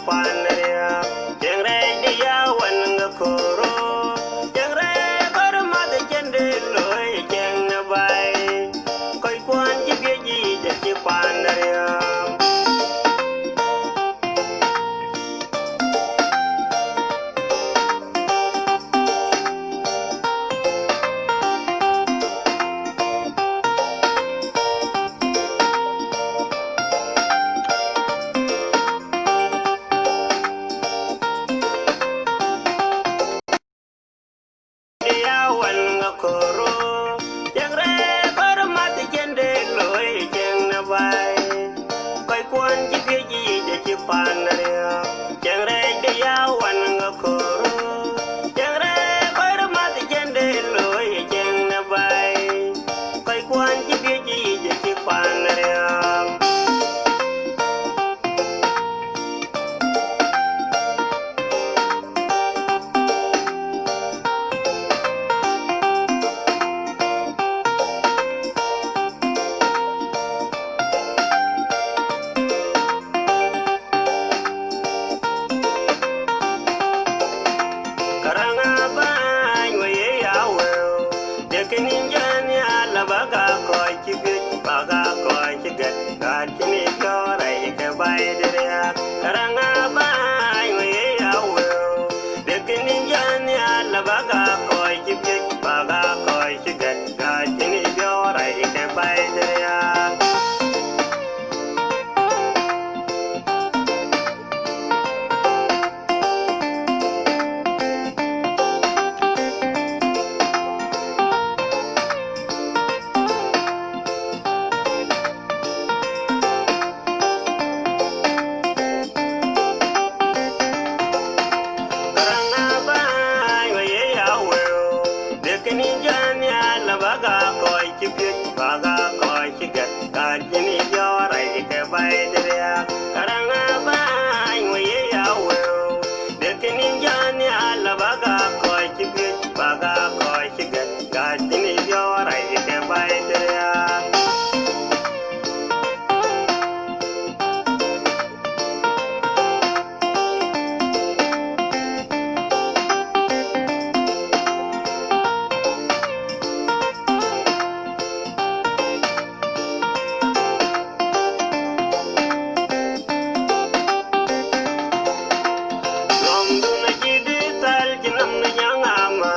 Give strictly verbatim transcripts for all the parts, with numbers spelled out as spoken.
Pan riääk, cieŋ rɛɛc de ya wan ŋa koro, cieŋ rɛɛc kor math cien de looi cieŋ ne baai, kɔc kuɔn cï biëc yiic acï pan riääk. Ya wan ŋa koro, cieŋ rɛɛc kor math cien de looi cieŋ ne baai, kɔc kuɔn cï biëc yiic acï pan riääk. Cieŋ rɛɛc de ya wan ŋa koro, cieŋ rɛɛc kor math cien de looi cieŋ ne baai, kɔc kuɔn cï biëc yiic acï pan riääk. Karaŋa bäny we ye ya wëu, dek niŋ jɔn ya la bäk a kɔc cï biëc, bäk a kɔc cï gät, gät cïn ë jɔɔr ai ke baai de riääk. Karaŋa bäny we ye ya wëu, dek niŋ jɔn ya la bäk a kɔc cï biëc, bäk a kɔc cï gät, gät cïn ë jɔɔr ai ke baai de riääk. Karaŋa bäny we ye ya wëu, dek niŋ jɔn ya la bäk a kɔc cï biëc, bäk a kɔc cï gät, gät cïn ë jɔɔr ai ke baai de riääk. Karaŋa bäny we ye ya wëu, dek niŋ jɔn ya la bäk a kɔc cï biëc, bäk a kɔc cï gät, gät cïn ë jɔɔr ai ke baai de riääk. Nɔmdun acï dït thal cï nɔm në nyaŋ ama,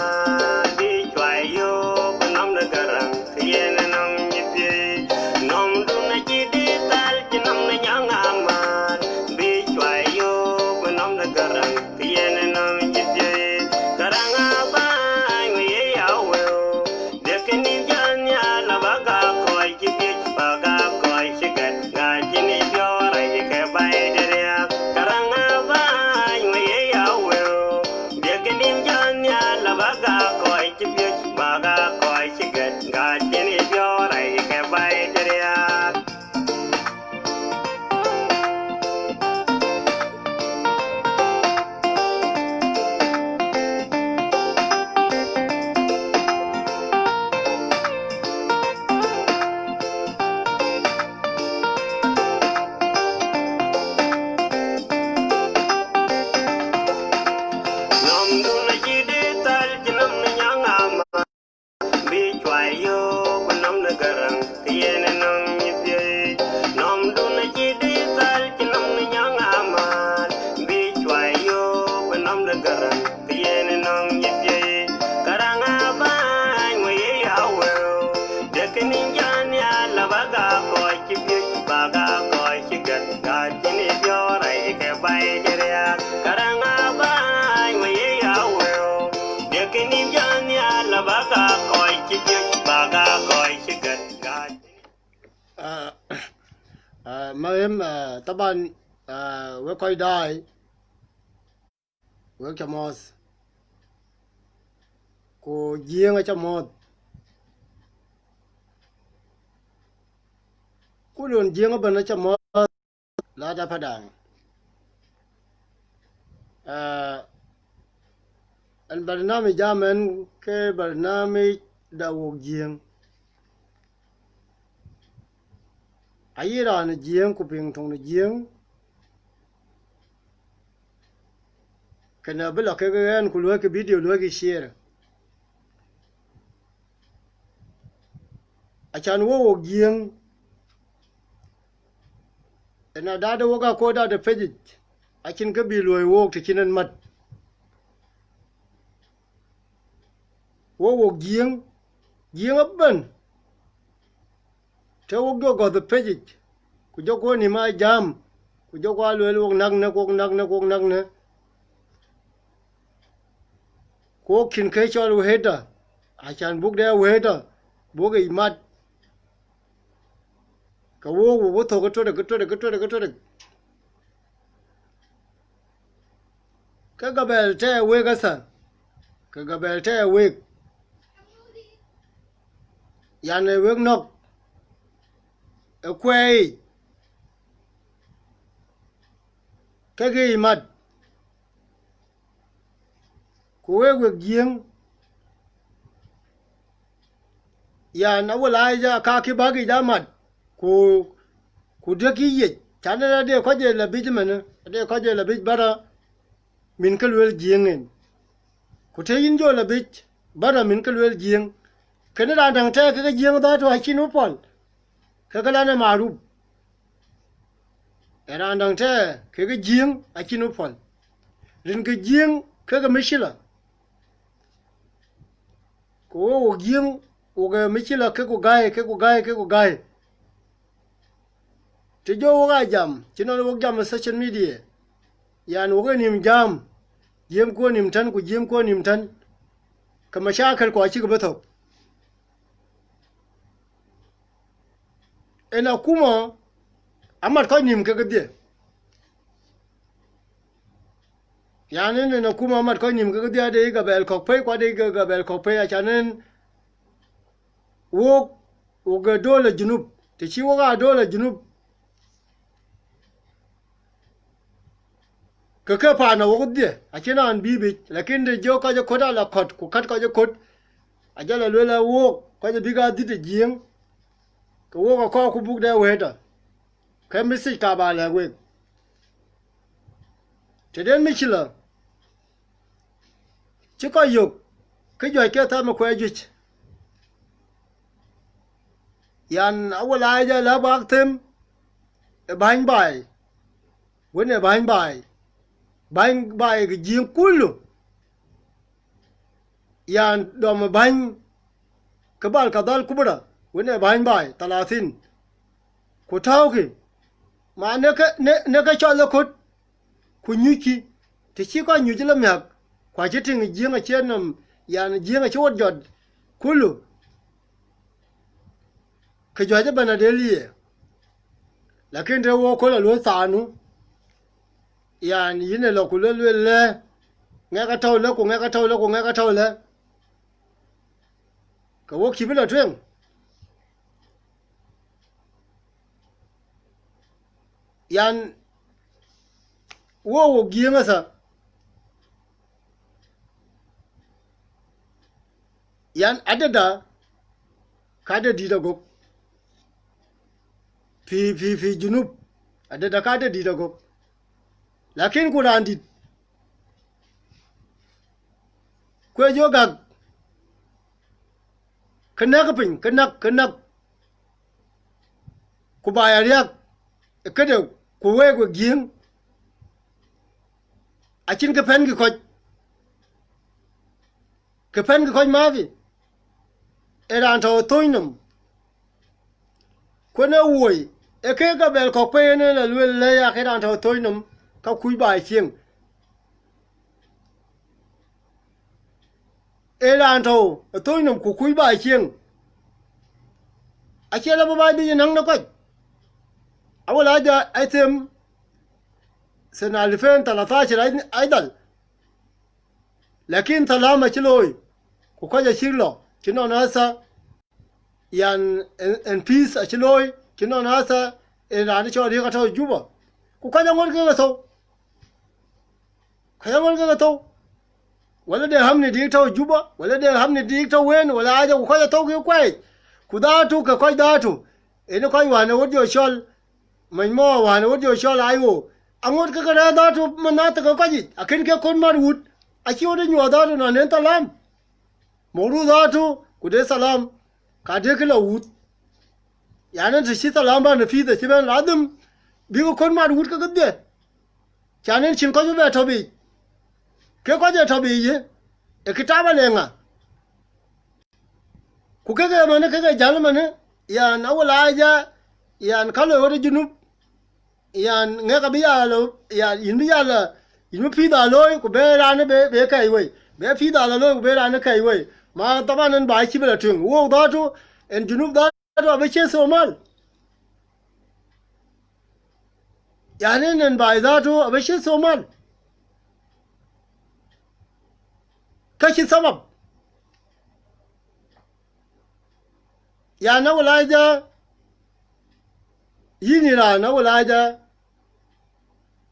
bï cuai yök nɔm në Gäräŋ, ke yen nɔm nyi piëëc. Nɔmdun acï dït thal cï nɔm në nyaŋ ama, bï cuai yök nɔm në Gäräŋ, ke yen nɔm nyi piëëc. Gäräŋ abäny we ye ya wëu, dek niŋ jɔn ya la bäk a kɔc cï biëc, bäk a kɔc cï gät, gät cïn ë jɔɔr ai ke baai de riääk. Karaŋa bäny we ye ya wëu, dek niŋ jɔn ya la bäk a kɔc cï biëc, bäk a kɔc cï gät, gät cïn ë jɔɔr ai ke baai de riääk. Nɔmdun acï dït thal cï nɔm në nyaŋ ama, bï cuai yök nɔm në Gäräŋ, ke yen nɔm nyi piëëc. Nɔmdun acï dït thal cï nɔm në nyaŋ ama, bï cuai yök nɔm në Gäräŋ, ke yen nɔm nyi piëëc. Gäräŋ abäny we ye ya wëu, dek niŋ jɔn ya la bäk a kɔc cï biëc, bäk a kɔc cï gät, gät cïn ë jɔɔr ai ke baai de riääk. Karaŋa bäny we ye ya wëu, dek niŋ jɔn ya la bäk a kɔc cï biëc, bäk a kɔc cï gät, gät. Ah, ah, mahem, ah, taban, ah, we kɔc daai, wek ca mɔ̈ɔ̈th, ku Jiëëŋ aca mɔ̈ɔ̈th, ku lon Jiëëŋ ëbɛ̈n aca mɔ̈ɔ̈th, la da Padaŋ. Ah, ɛn barnamij jam ɛn ke barnamij da wok Jiëëŋ. Ayï raan ë Jiëëŋ ku piŋ thoŋ de Jiëëŋ, kënë bï lɔ kek ɣɛn ku luɔ̈kï video, luɔ̈kï share. Acan wok, wok Jiëŋ, ëna dade wok akɔɔr dade pecic, acïn kë bï luɔ̈i wok të cïn en mat. Wok, wok Jiëŋ, Jiëŋ ëbɛ̈n, të wok jɔ gɔ̈th ë pecic, ku jɔ kuɔn nïm aa jam, ku jɔ kuɔ lueel wok näk në, wok näk në, wok näk në. Ku wok cïn kë cɔl wëëtdä, acan buk dɛ wëëtdä, buk yic mat. Ke wok, wok bï thök ë tuetek, ë tuetek, ë tuetek, ë tuetek. Ke gabɛl tɛ̈ wek ëthä, ke gabɛl tɛ̈ wek, yan, ë wek nɔ̈k ë kuɛɛi, ke ke yic mat. Ku wek, wek Jiëŋ, yan, awël aa ja ka kï bäk yic amat, ku, ku dëk yic yic, can ënë ade kɔc ë lɔ bic ëmënë, ade kɔc ë lɔ bic bärä, min kë lueel Jiëŋ en. Ku të yïn jɔ lɔ bic bärä min kë lueel Jiëŋ, kënë raan däŋ tɛ̈ kekë Jiëŋ dhäär tɔ̈ acïn wä pɔl, kekë lan ë marup. Ë raan däŋ tɛ̈ kekë Jiëŋ acïn wä pɔl. Rin ke Jiëŋ kekë micilä. Ku wok, wok Jiëŋ, wok ë micilä, kek ku gäi, kek ku gäi, kek ku gäi. Të jɔ wok aa jam, cï nɔn wok jam ë social media, yan, wok ë nïm jam, jiëëm kuɔ nïm tɛ̈n, ku jiëëm kuɔ nïm tɛ̈n, ke macakël kuɔ acïk bï thök. Ëna kumɔ amat kɔc nïm kekë dhië. Yan, en, ëna kumɔ amat kɔc nïm kekë dhië, ade gabɛl kɔ̈k pei, ku ade gabɛl kɔ̈k pei, acan en wok, wok ë dol ë Junub. Të cï wok aa dol ë Junub, ke ke paan ë wok dhië, acïn raan bï bic, lakin të jɔ kɔc ë köt ala kɔ̈t, ku kät kɔc ë köt, ajɔ lɔ lueel ë wok, kɔc ë bïk aa dhït ë Jiëŋ, ke wok akɔɔr ku buk dɛ wëëtdä. Ke message ka ba lɛ̈k wek. Tëden micilä, cï kɔc yök, kë juëc ke thɛm ë kuɛɛr juëc. Yan, awël aa jɔ lɔ bak them ë bäny baai, wën ë bäny baai, bäny baai ke Jiëŋ kulu. Yan, dɔm ë bäny ke bal ka dhal kubra, wën ë bäny baai thalathin. Ku tääukï, ma në ke, në, në ke cɔl ë köt, ku nyuckï, të cï kɔc nyuc ë lɔ miäk, ku acï tïŋ Jiëŋ acie nɔm, yan, Jiëŋ acï wot jɔt kulu, ke juëc ëbɛ̈n adel ye. Lakin të wok köl aluɔ̈i thaanu, yan, yïn ë lɔ ku luel luel lë, ŋɛk atɔ̈u lë, ku ŋɛk atɔ̈u lë, ku ŋɛk atɔ̈u lë, ke wok cï bï lɔ tueŋ. Yan, wok, wok Jiëŋ ëthä, yan, adada ka de dït agok. Fi, fi, fi Junub, adada ka de dït agok. Lakin ku raan dït, ku ë jɔ gäk, ke näk piny, ke näk, ke näk, ku ba ya riäk ë këde, ku week, wek Jiëŋ, acïn kë pɛ̈nkï kɔc, kë pɛ̈nkï kɔc mafi, ë raan tɔ̈u ë thööny nɔm. Ku ënë woi, ë kek gabɛl kɔ̈k pei ënë la lueel lë ya ke raan tɔ̈u ë thööny nɔm, ka kuc ba cieŋ. Ë raan tɔ̈u ë thööny nɔm ku kuc ba cieŋ, acie la bï baai bï ye näŋ në kɔc. Awël aa jɔ ai them, sana alfen talatashar ai, ai dhal. Lakin thalam acï looi, ku kɔc acïk lɔ, cï nɔn asa, yan, en, en peace acï looi, cï nɔn asa, en raan cɔl Riek atɔ̈u Juba. Ku kɔc aŋot kek athou. Kɔc aŋot kek athou. Wala de hamni dik tɔ̈u Juba, wala de hamni dik tɔ̈u wën, wala aja, ku kɔc athou kek kuɛɛc. Ku dhaatu ke kɔc dhaatu, en kɔc wään ë wot jɔ cɔl, many mɔ wään ë wot jɔ cɔl ayo, aŋot ke ke rɛ̈ɛ̈r dhatu man na thek ke kɔc yic, akën ke kɔn mat wut, acï ɣöt ë nyuɔɔth dhatu nɔn en thalam. Mukru dhatu, ku de thalam, ka de kë la wut. Yan, en të cï thalam bän ë pïïth acï bɛ̈n, ladhim bï ke kɔn mat wut ke kedhie. Can en cïn kɔc bï bɛ tɔ biic, ke kɔc ee tɔ biic ye, ë kitap ale ŋa? Ku kek ëmënë, kek ë jäl ëmënë, yan, awalaja, yan, ka loi ɣöt ë Junub, yan, ŋɛk abï ya lɔ, yan, yïn bï ya lɔ, yïn bï pïïth aa looi, ku be raan ë be, be kɛɛc wei, be pïïth aa lɔ looi, ku be raan ë kɛɛc wei. Ma thaman en baai cï bï lɔ tueŋ, wok dhatu, en Junub dhatu abï cï Thomal. Yan, en, en baai dhatu abï cï Thomal. Ka cï thabab. Yan, awalaja, yïn ë raan, awalaja,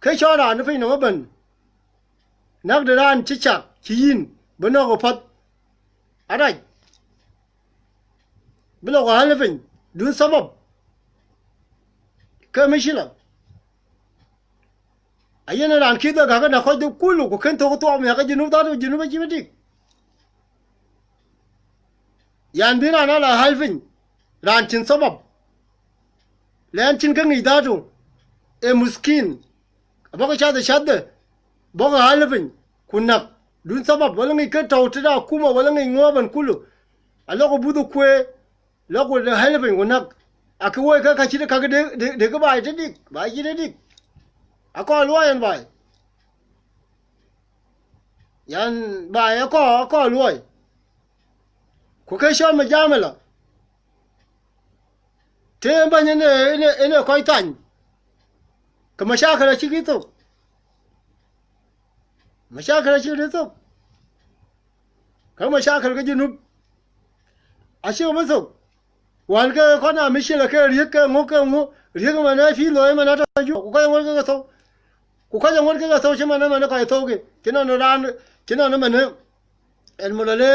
ke cɔl raan ë piny nɔm ëbɛ̈n, näk de raan cï cak cï yïn bï nɔ̈k ë path arac, bï lɔ ku ɣäl ë piny dun thabab, ke mïcïlë. Ayen raan kï dhil gäk ënɔ̈k kɔc de kulu, ku kën thök thuɔɔu miäk ke Junub dhatu, Junub acï bï tik. Yan, bï raan ala ɣäl piny, raan cïn thabab, lɛn cïn ke ŋic dhatu, ee muskin, abɔkï cath ë cathde, bɔkï ɣäl piny, ku näk dun thabab, wala ŋic ke tɔ̈u tëde akuma, wala ŋic ŋö ëbɛ̈n kulu, alɔkï buth ë kueer, lɔ ku de ɣäl piny ku näk, akë woi ke ka cït kakë de, de, de kë baai tëdik, baai cï tëdik. Akɔɔr luɔi en baai. Yan, baai akɔɔr, akɔɔr luɔi. Ku ke cɔl mujamala, të bɛ̈ny en ë, en ë, en ë kɔc thany, ke macakël acïk röt thök. Macakël acïk röt thök. Ka macakël ke Junub acïk bï thök. Wään ke kɔn aa mïcïlë ke riëk ke ŋö ke ŋö, riëk ëmën ë pïïr looi ëmën atɔ̈ juëc, ku kɔc aŋot ke ke thou. Ku kɔc aŋot ke ke thou cï man ëmën ë kɔc thou kï, cï nɔn raan, cï nɔn ëmën ë, en mölë le,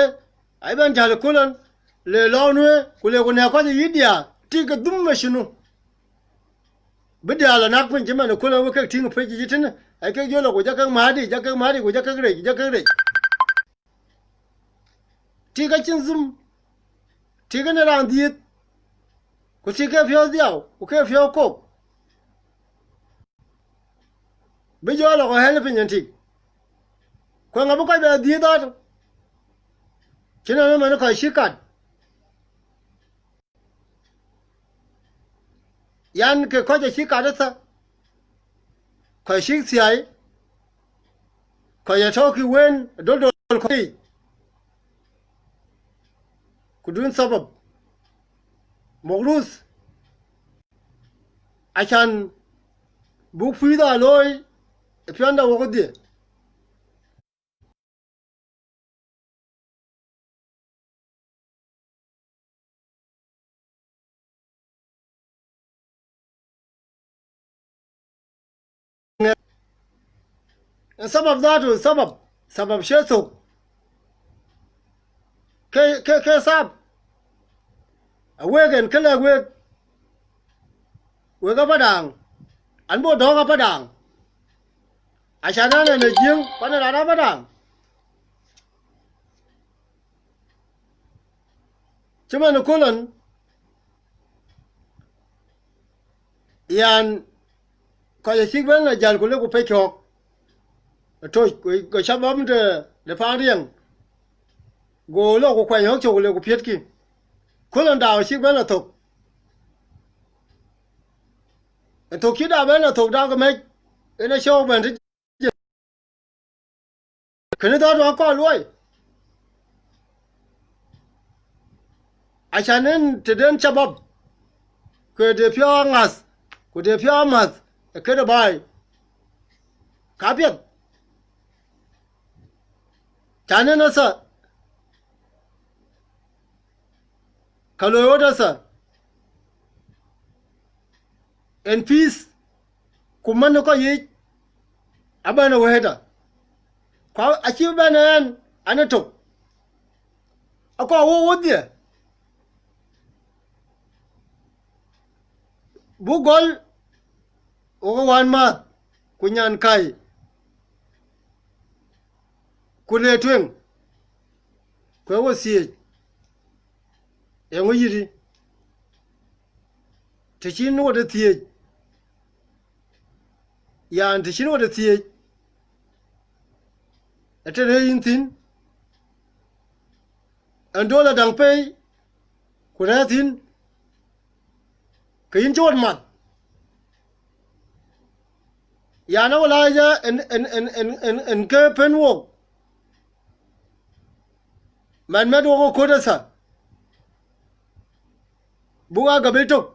ai bɛ̈n jäl ë köl ɣɔn, le lɔu nuëë, ku le ku nɛ̈k kɔc ë yï diaal, tik ke dhum ë cï nu. Bï diaal ë näk piny cï man ë köl ɣɔn wek kek tïŋ ë pec yic tënë, ai kek jɔ lɔ ku jɔ kek määt yic, jɔ kek määt yic, ku jɔ kek rec, jɔ kek rec. Tik acïn dhum, tik en ë raan dhiëëth, ku tik ke piɔ̈u dhiau, ku ke piɔ̈u kok. Bï jɔ lɔ ku ɣɛl piny en tik. Ku eeŋa bï kɔc bɛ dhiëëth dhatu? Cïn en ëmën kɔc cï kat. Yan, ke kɔc acï kat ëthä, kɔc cïk thiai, kɔc ë tɔ̈u kï wën ë doldol kɔc yiic, ku dun thabab, mukruth, acan buk pïïth aa looi ë piɔ̈nda wok ë dhië. Ë thabab dhatu, thabab, thabab cie thök. Ke, ke, ke thap. Awek en kë lɛ̈k wek, wek Apadaŋ, an, bï dɔ̈ɔ̈k Apadaŋ. Acan an, en ë Jiëŋ, ku an, raan Apadaŋ. Cï man ë köl ɣɔn, yan, kɔc acïk bɛ̈n lɔ jäl ku le ku pec cɔ̈ɔ̈k ë toc, ku, ku cä bɔ̈m de, de paan riɛŋ, go lɔ ku kuany ɣɔ̈k cök ku le ku piɛ̈tkï. Köl ɣɔn daau acïk bɛ̈n lɔ thök. Ë thök cï daau bɛ̈n lɔ thök, daau ke mɛc, en acï ɣɔ̈k bɛ̈n tëde. Kënë dhɔ̈ɔ̈r akɔɔr luɔi. Acan en tëden cabab, ku de piɔ̈u aŋäth, ku de piɔ̈u amäth ë këde baai, ka piɛth. Can en ëthä, ka loi ɣöt ëthä, en peace, ku man ë kɔc yiic abɛ̈n ë wëëtda, ku acï bɛ̈n ë ɛn, an ë tök, akɔɔr wok wodhie, buk gɔl wok ë wään määth, ku nyan kai, ku le tueŋ, ku e wo thiëëc, eeŋö yït? Të cïn wot ë thiëëc, yan, të cïn wot ë thiëëc, ë të rëër yïn thïn, ɛn dola daŋ pei, ku rɛ̈ɛ̈r thïn, ke yïn cï wot mat. Yan, awala ya en, en, en, en, en, en ke pen wok, man mɛt wok ë köt ë tha, buk aa gabël tök,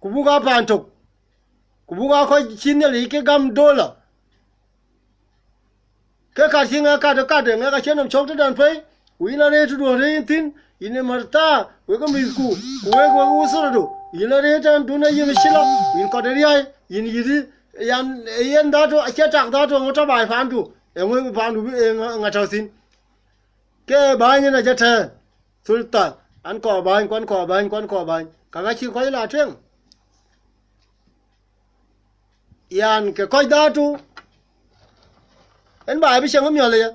ku buk aa paan tök, ku buk aa kɔc cï Nhialic ke gam dola. Ke kat cï ŋɛk kat ë kat, ë ŋɛk acïn nɔm cök tëdɛn pei, ku yïn arëët tëduön rëër yïn thïn, yïn ë märtha, wek ë mïthku, ku wek, wek ë uthuradu, yïn arëët tɛ̈n dun ë yïn cï lɔ, yïn kɔt ë riäi, yïn yïth, yan, ë yen dhatu, acie tak dhatu, eeŋö tɔ baai paandu, eeŋö paandu bï, eeŋö tɔ thïn? Ke bäny yen acä tɛ̈ɛ̈r, thultha, an kɔɔr bäny, ku an kɔɔr bäny, ku an kɔɔr bäny, ka ŋa cï kɔc la tueŋ? Yan, ke kɔc dhatu, en baai bï cieŋ ë miɔl aya.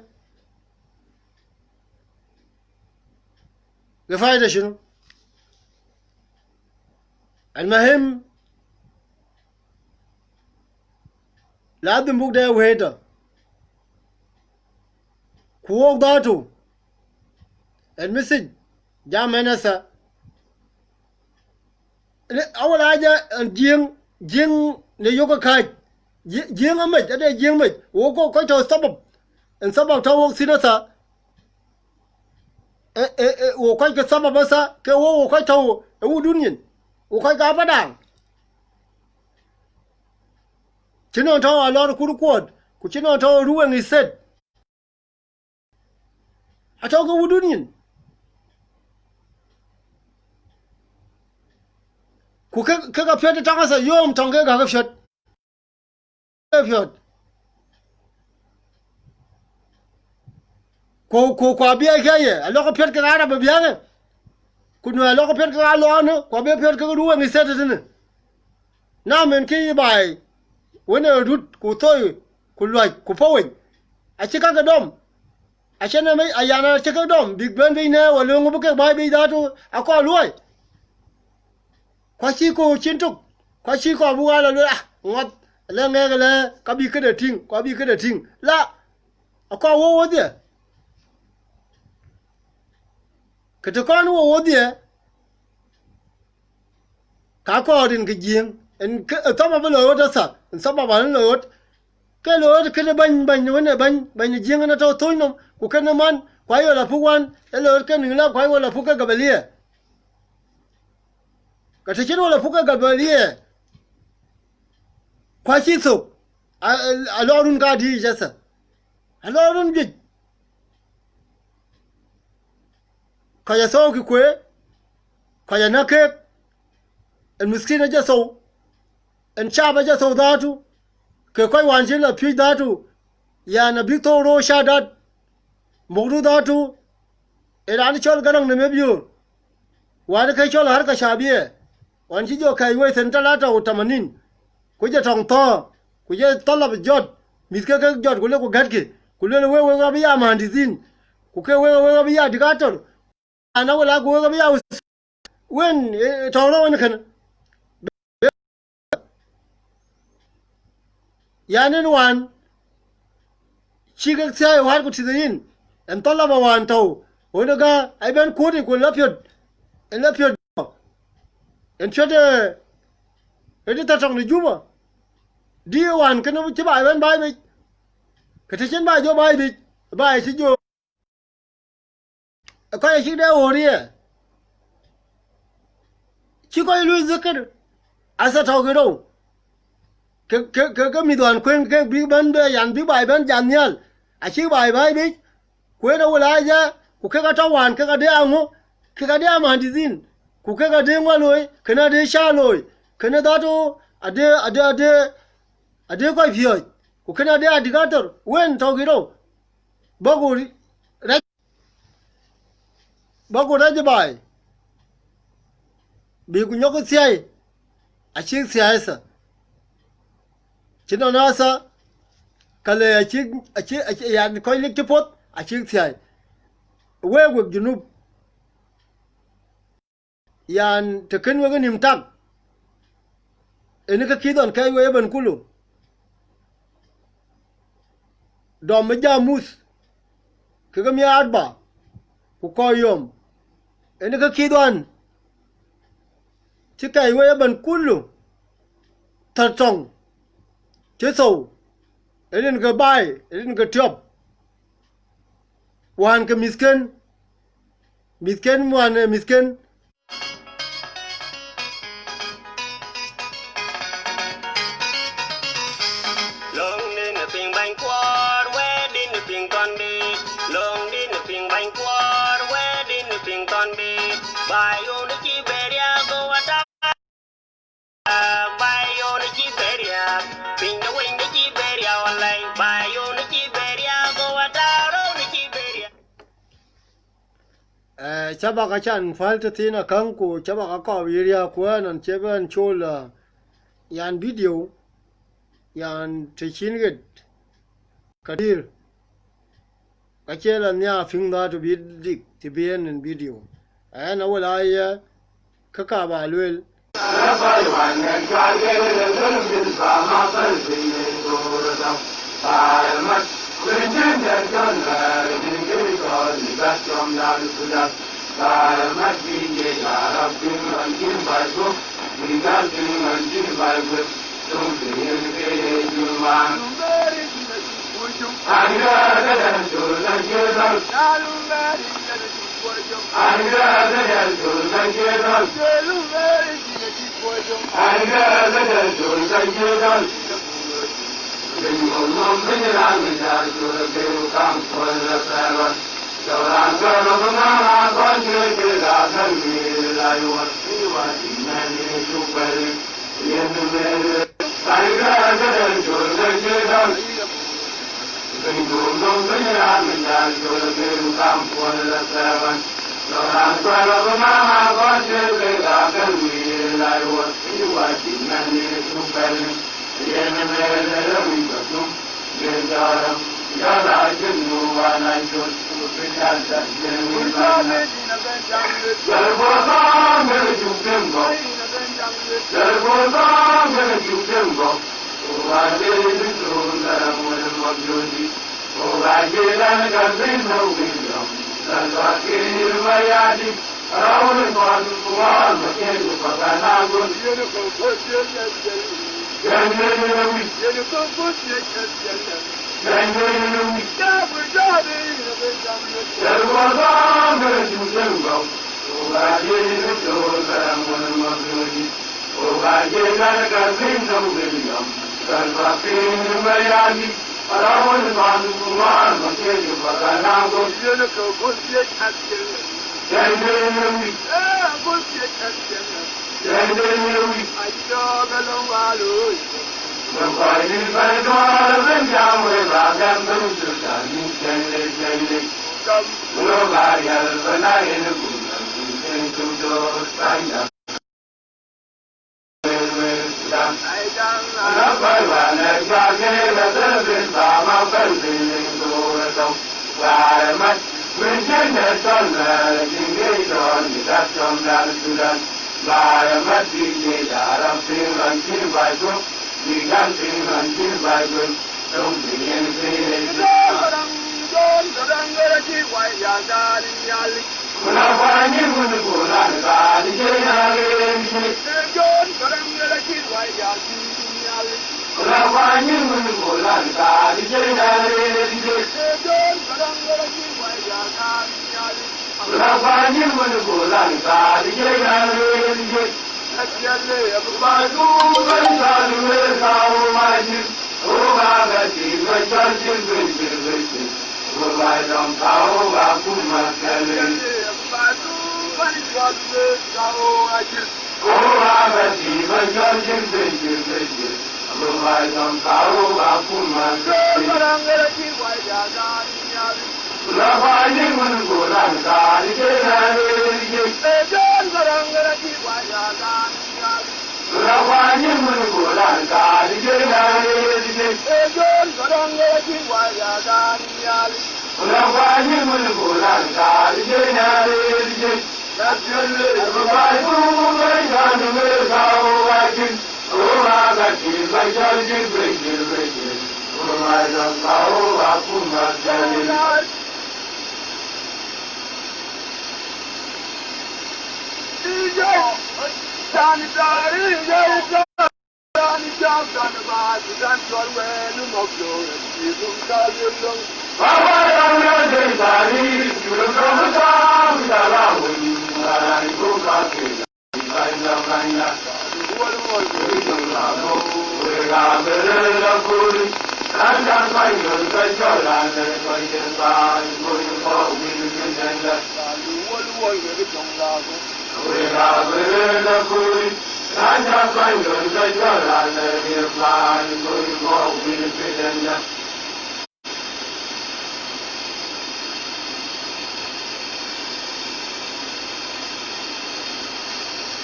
Ke faida cïn. Almuhim, ladhim buk de wëëtɔ, ku wok dhatu, en message jam en ë tha. Awala ya, en Jiëŋ, Jiëŋ në yök ë kääc, Jiëŋ, Jiëŋ amec, ade Jiëŋ mec, wok kɔc tɔ thabab, en thabab tɔ wok thïn ë tha. E, e, e, wo kɔc ke thabab ë tha, ke wo, wo kɔc tɔ̈u ë wudun nyin, wo kɔc ke Apadaŋ. Cï nɔn tɔ̈u Alɔr Kur Kuɔt, ku cï nɔn tɔ̈u Ruweŋ State. Atɔ̈u ke wudun nyin. Ku ke, ke ka piɔ̈t ë tɔŋ ë tha, yom tɔŋ ke gäk ke piɔ̈t. Piɔ̈t. Ku, ku, ku abiɛɛr ke ye, alɔk piɔ̈t ke Arab abiɛɛr. Ku nu alɔk piɔ̈t ke alɔɔnë, ku abiɛɛr piɔ̈t ke Ruweŋ State tënë. Na mën kë yï baai, wën ë rut, ku thoi, ku luac, ku pɔ̈weny. Acï kakë dɔm. Acïn ë mec, ayan acï kek dɔm, bïk bɛ̈n biic në wala ŋö bï kek baai biic dhatu, akɔɔr luɔi. Ku acï kɔɔr cin tök, ku acï kɔɔr bï wal aluel, ah, ŋɔth, le ŋɛk le, ka bï këde tïŋ, ku abï këde tïŋ. La, akɔɔr wok wodhie. Kë të kɔn wok wodhie, ka kɔɔr rin ke Jiëŋ, en ke, ë thabab loi ɣöt ë tha, en thabab an loi ɣöt, ke loi ɣöt kënë bɛ̈ny, bɛ̈ny wën ë bɛ̈ny, bɛ̈ny Jiëŋ en atɔ̈u thöny nɔm, ku kënë man, ku ayol apuk wan, ë loi ɣöt kënë ŋic la, ku ayol apuk ke gabalia. Ka të cïn wol apuk ke gabalia, ku acï thök, a, a, alɔ run ka dïïc ë tha, alɔ run juëc. Kɔc athou kë kueer, kɔc anäk keek, en miskin ajɔ thou, en cap ajɔ thou dhatu, ke kɔc wään cï la piöc dhatu, yan abïk thou roor cadat, mukdu dhatu, ë raan cɔl Gäräŋ në Mabiöör, wään ke cɔl harka cabia, wään cï jɔ kɛ̈c wei thën talata u tamanin, ku jɔ tɔŋ thɔ̈ɔ̈r, ku jɔ thalab jɔt, mïth ke ke jɔt, ku le ku gɛ̈tkï, ku lueel wek, wek abï ya mahandithin, ku ke wek, wek abï ya dikator, ana wala ku wek abï ya us-, wen, eh, tɔŋ rou en kën. Yan en wään, cï kek thiäi wään ku tïth ë yïn, en thalaba wään tɔ̈u, ɣöt ë gä, ai bɛ̈n kuöt ë ku la piöt, en la piöt, en piöt, eh, ë dï tha tɔŋ në Juba, dï ë wään kënë cï baai bɛ̈n baai biic, kë të cïn baai jɔ baai biic, baai cï jɔ. Kɔc acïk dɛ ɣööt ye, cï kɔc luui dhikir, asa tɔ̈u kë rou, ke, ke, ke, ke mïth ɣɔn kuëŋ kek bïk bɛ̈n bɛ yan bï baai bɛ̈n jat nhial, acïk baai baai biic, ku en awul aa jɛ, ku kek atɔ̈ wään kek adï aŋö, kek adï amahandithin, ku kek adï ŋuan looi, kën adï ca looi, kën dhatu adï, adï, adï, adï kɔc piɔ̈ɔ̈c, ku kën adï adikator, wen tɔ̈u kë rou, bɔ̈ ku rɛc. Bä ku rɛc ë baai, bï ku nyɔk ë thiäi, acïk thiäi thä. Cï nɔn asa, ka le acïk, acï, acï, yan, kɔc lik cï poth, acïk thiai. Wek, wek Junub, yan, të kën wek nïm tak, ënë ke kï dhɔn kɛɛc wek ëbɛ̈n kulu. Dɔm ë jamuth, kekë miaar ba, ku kɔc yom, ënë ke kï dhɔn, cï kɛɛc wek ëbɛ̈n kulu, thär tɔŋ, cï thou, ë rin ke baai, ë rin ke tiɔp, wään ke mïthken, mïthken, wään ë mïthken. Lɔ̈ŋdï në piŋ bäny kuɔɔr, wɛ̈tdï në piŋ kɔndï. Lɔ̈ŋdï në piŋ bäny kuɔɔr, wɛ̈tdï në piŋ kɔndï. Baai ɣön cï bɛ riääk, go wata. Baai ɣön cï bɛ riääk, piny de wëny de cï bɛ riääk, walai. Baai ɣön cï bɛ riääk, go wata rɔ̈u de cï bɛ riääk. Eh, cabak acan päl tëthiin akäŋ, ku cabak akɔɔr yï riääk, ku ɣɛn ɣɛn cie bɛ̈n cool, eh, yan video, yan të cïn ɣet, ka dïr, ka cie la nhiaar piŋ dhäär të bï dik, të bï en en video. Ɣɛn awël aa ye, kä ka ba lueel.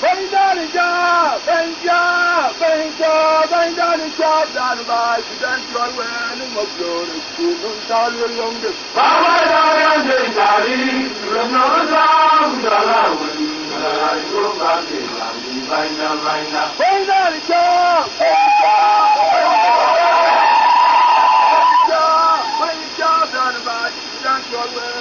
Bɛ̈nydan ë jääk, bɛ̈ny jääk, bɛ̈ny jääk, bɛ̈nydan ë jääk, dan baai, cï dan cuɔl wɛɛl ë mɔ̈k loor, cï nɔm tääu ë löŋde. Baba dan yan de tari, röt nɔm tääu, ku jɔl a wën, ku jɔl a yök bak de bak, bɛ̈nyda, bɛ̈nyda. Bɛ̈nydan ë jääk, bɛ̈ny jääk, bɛ̈ny jääk, bɛ̈ny jääk, dan baai, cï dan cuɔl wɛɛl.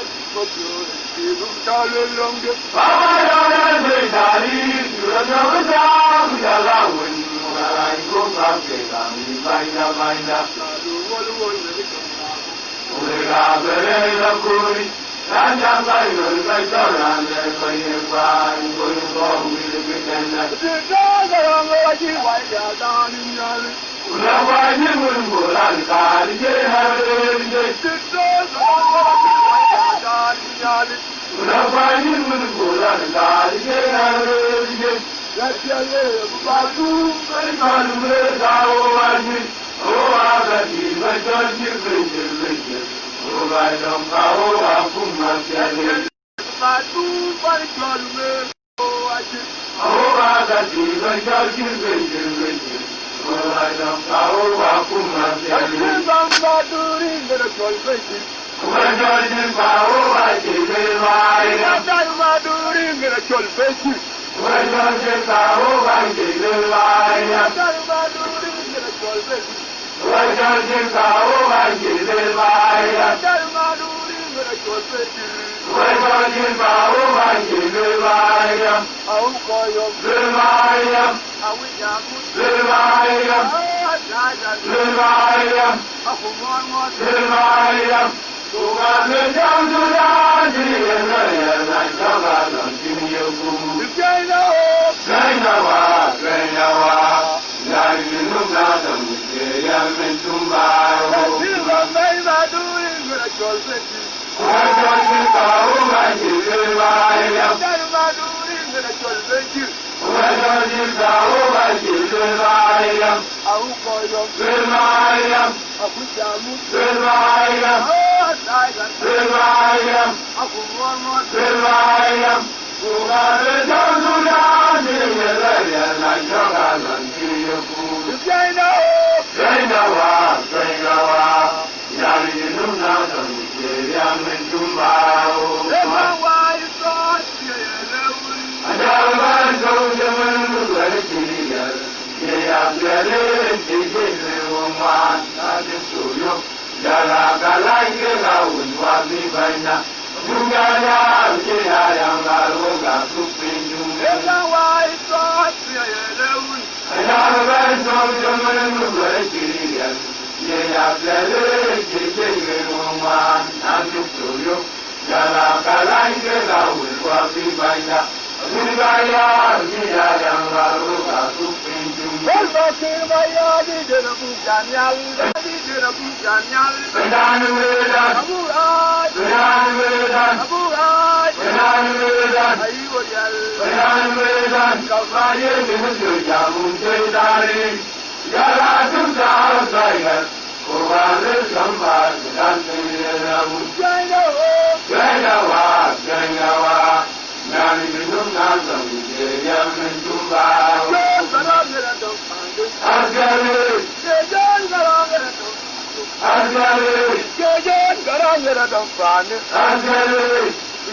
Apiɛl ë, ye yen gäräŋ ë rɔt dɔm paande. Apiɛl ë,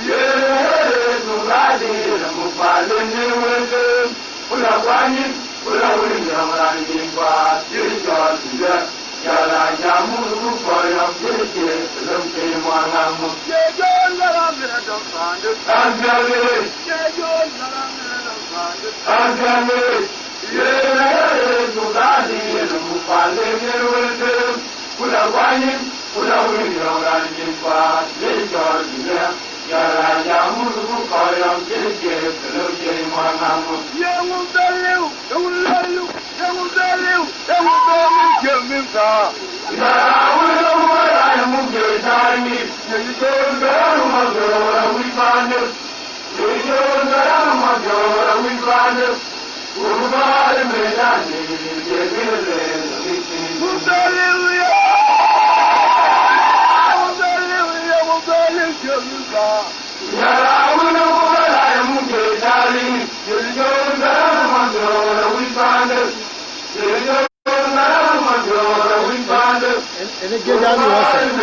ye yen ë rɔt dɔm paande, yen muk paande në wënde. Ku la kuany, ku la wël yɔŋ raan yen kuaar, ye cɔl Juliet. Jɔl a jam muk ku kɔc yɔŋ, ye cie lëu ke muɔn ŋaŋ muk. Ye yen gäräŋ ë rɔt dɔm paande. Apiɛl ë, ye yen gäräŋ ë rɔt dɔm paande. Apiɛl ë, yen ë rɔt dɔm paande, yen muk paande në wënde. Ku la kuany, ku la wël yɔŋ raan cïn kuaar, ye cɔl Juliet. Jɔl a jam muk ku kɔc yɔŋ, ye cie lëu ke muɔn ŋaŋ muk. Yeŋö bɛ lëu, yeŋö bɛ lëu, yeŋö bɛ lëu, yeŋö bɛ lëu, ye min thaa. Jɔl a wël ku kɔc yɔŋ muk, ye cɔl Juliet. Ye cɔl Juliet, muk raan wïc paande. Ënë, ënë Jiëc Ali Hassan.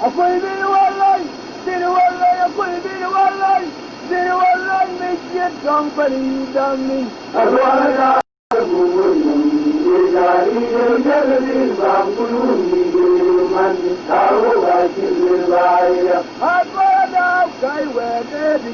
Akuc bï wä lɔc, bï wä lɔc, akuc bï wä lɔc, bï wä lɔc, me ciɛ̈t tɔŋ pan yï dam min. Akuɔɔr dau kai wɛ̈ɛ̈t ëdï.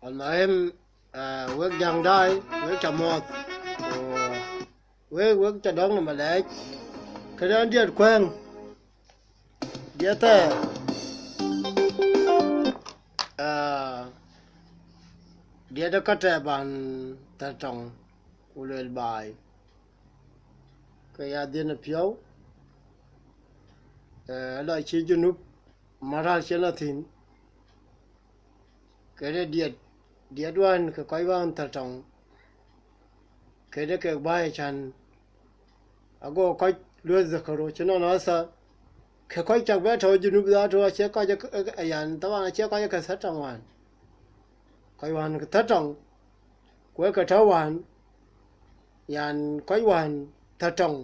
Almuhim, ah, wek jaŋ daai, wek ca muɔ̈th. Ku wek, wek ca dɔ̈ŋ në malɛɛc. Këdë diɛt kuɛ̈ŋ, diɛt thɛɛr, ah, diɛt ë ka tɛ̈ ban thär tɔŋ, ku luel baai. Ke ya dhiën ë piɔ̈u, eh, lɔ cï Junub maral cï lɔ thïn, këdë diɛt, diɛt wään ke kɔc wään thär tɔŋ, këdë kek baai can, ago kɔc lueth dhëkëro cï nɔn asa, ke kɔc cak bɛ tɔ̈u Junub dhatu acie kɔc ë, ë, ë, yan, thaban acie kɔc ë ke thär tɔŋ wään. Kɔc wään ke thär tɔŋ, ku ë ke tɔ̈u wään, yan, kɔc wään thär tɔŋ.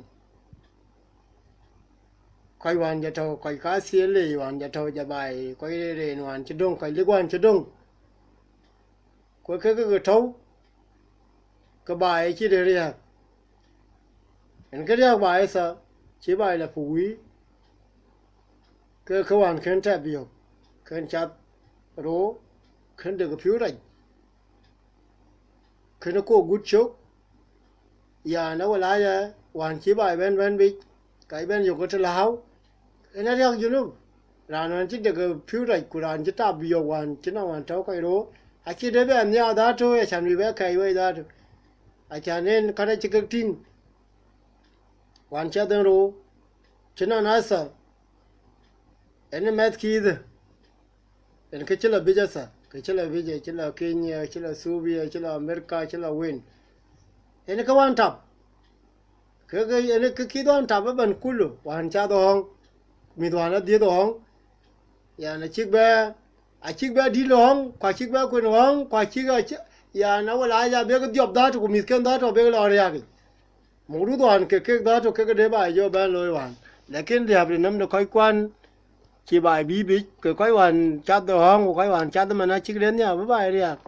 Kɔc wään jɔ tɔ̈u, kɔc kathiëël lei wään jɔ tɔ̈u jɔ baai, kɔc reen wään cï döŋ, kɔc lik wään cï döŋ. Ku ë ke ke tɔ̈u, ke baai cï de riääk. Yen kë riääk baai ë tha, cï baai lɔ puk wïïr, ke ke wään kën tɛ̈p yök, kën cath rou, kën dek pïu rac, kën kok gut cök, yan, awal aya, wään cï baai bɛ̈n bɛ̈n biic, ka cï bɛ̈n yök ke të lääu, yen ariäk Junub. Raan wään cï dek pïu rac, ku raan cï tap yök wään, cï nɔŋ wään tɔ̈u kɔc rou, acï de bɛ nhiaar dhatu, acan bï bɛ kɛɛc wei dhatu. Acan en kärɛc cï kek tïŋ, wään cï adhen rou, cï nɔn asa, en ë mɛ̈th kiithë, en kë cï lɔ biic asa, kë cï lɔ biic, cï lɔ Kenya, cï lɔ Ethiopia, cï lɔ Amerika, cï lɔ wen. En kë wään tap, Kek yen kë kï dhɔn tap ëbɛ̈n kulu, wään cath ɣɔ̈ŋ, mïth wään adhiëth ɣɔ̈ŋ, yan, acïk bɛ, acïk bɛ dïl ɣɔ̈ŋ, ku acïk bɛ kuen ɣɔ̈ŋ, ku acïk, acï, yan, awal aa ya bek dhiɔp dhatu, ku mïthken dhatu abek lɔ riääk yic. Muk ruth wään ke kek dhatu kek de ba jɔ bɛ̈n looi wään. Lakin liääp de nɔm de kɔc kuan, cï baai bï bic, ke kɔc wään cath de ɣɔ̈ŋ, ku kɔc wään cath ëmën acïk de nhiaar bï baai riääk.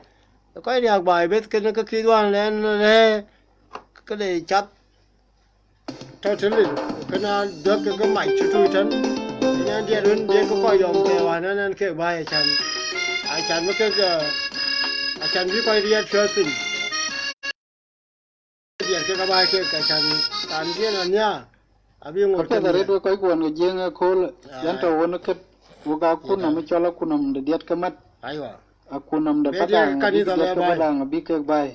Kɔc riääk baai beth, kën ke kï dhɔn lɛn lɛ, ke de cath tɔ̈ tëlil, ku kën a duäk ke ke mac tutuc tën, kën a diɛt wën diɛt ke kɔc yɔm ke wään ɛn ɛn kek baai acan, acan bï kek, eh, acan bï kɔc riɛt piɔ̈ɔ̈th piny. Diɛt kek abaai kek acan, raan jiɛn anhiaar, abï ŋot apiɛth arëët wek kɔc kuɔn ke Jiëŋ ë kööl, yan, tɔ̈ wën kët, wek akun nɔm cɔl akun nɔm de diɛt ke mat. Aywa. Akun nɔm de Padaŋ, abï diɛt ke Padaŋ abï kek baai.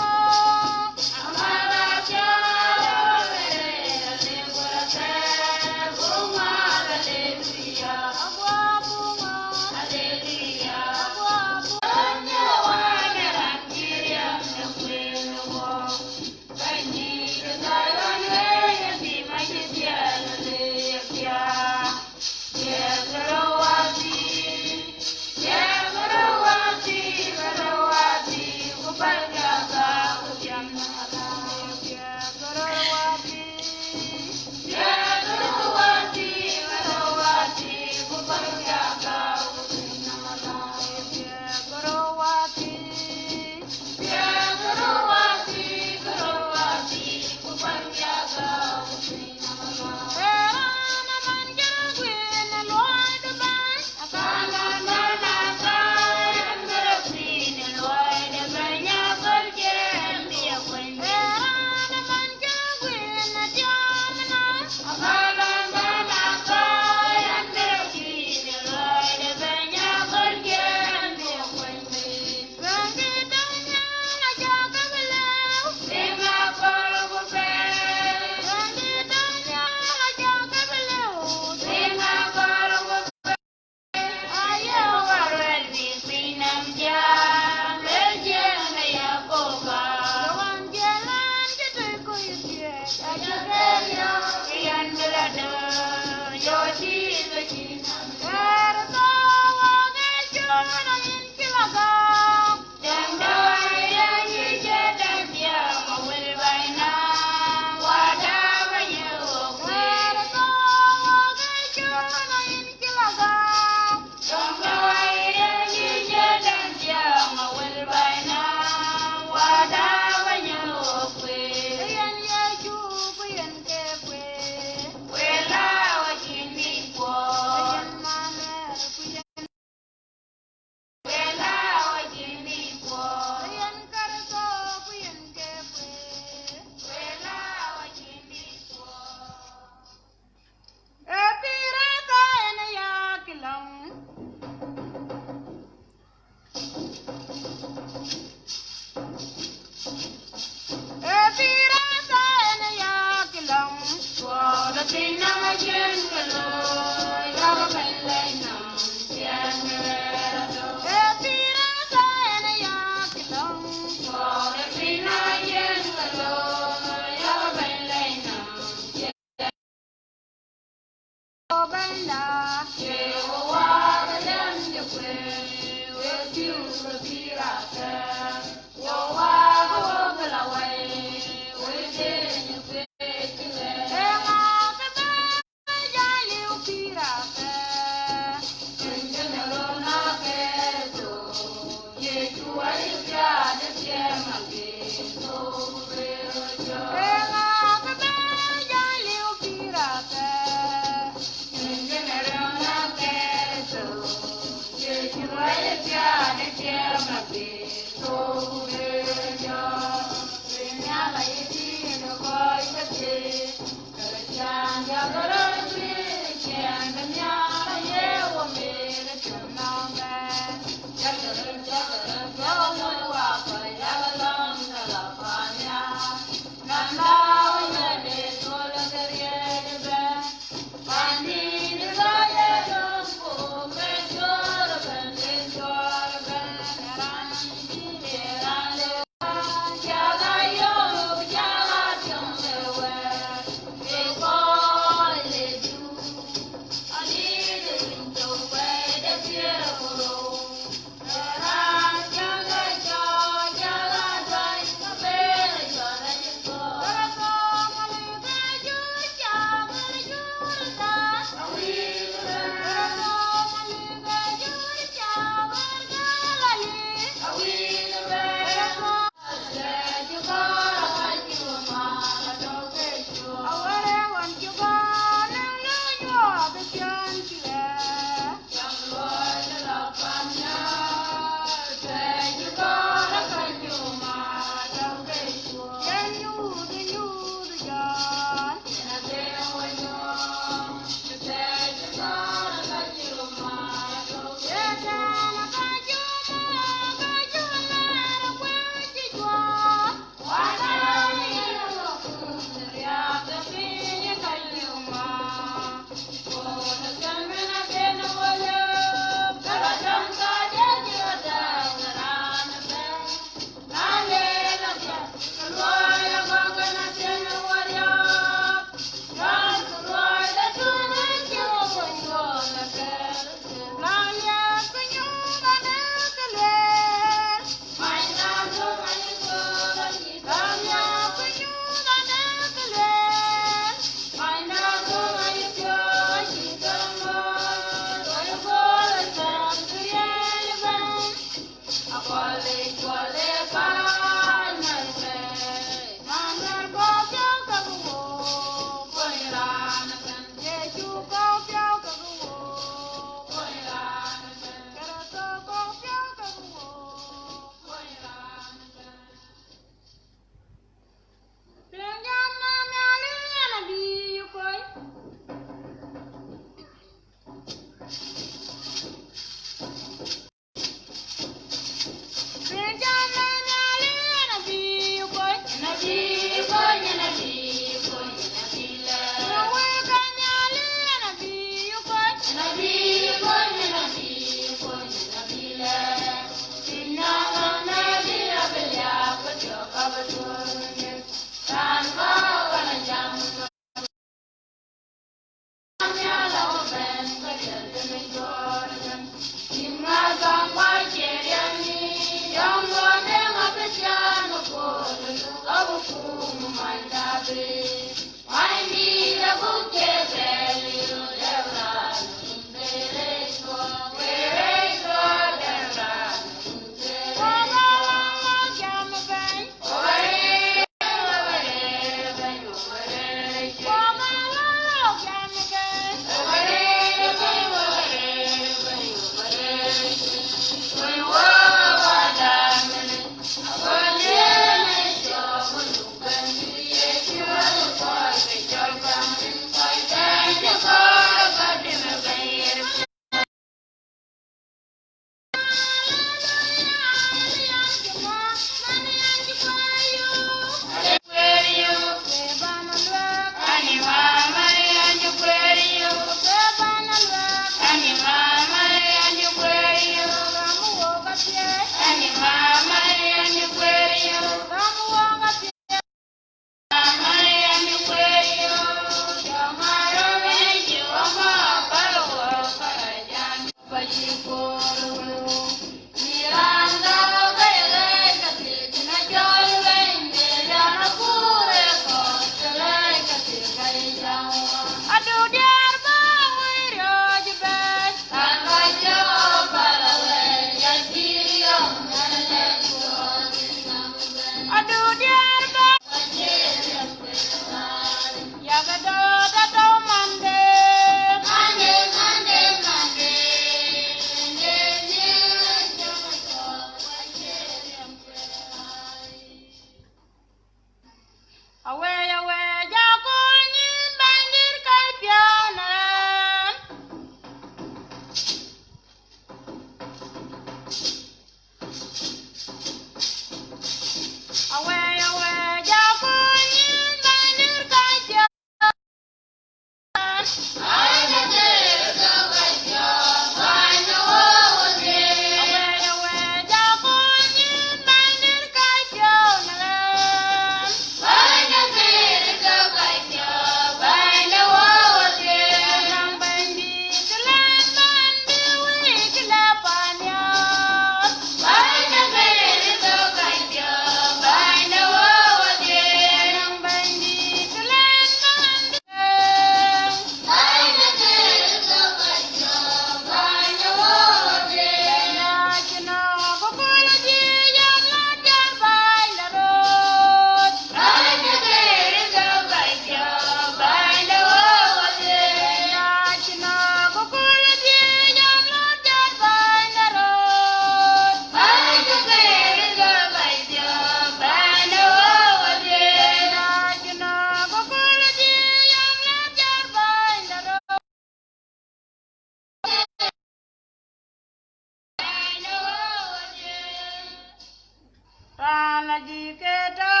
Technology ke tɔ̈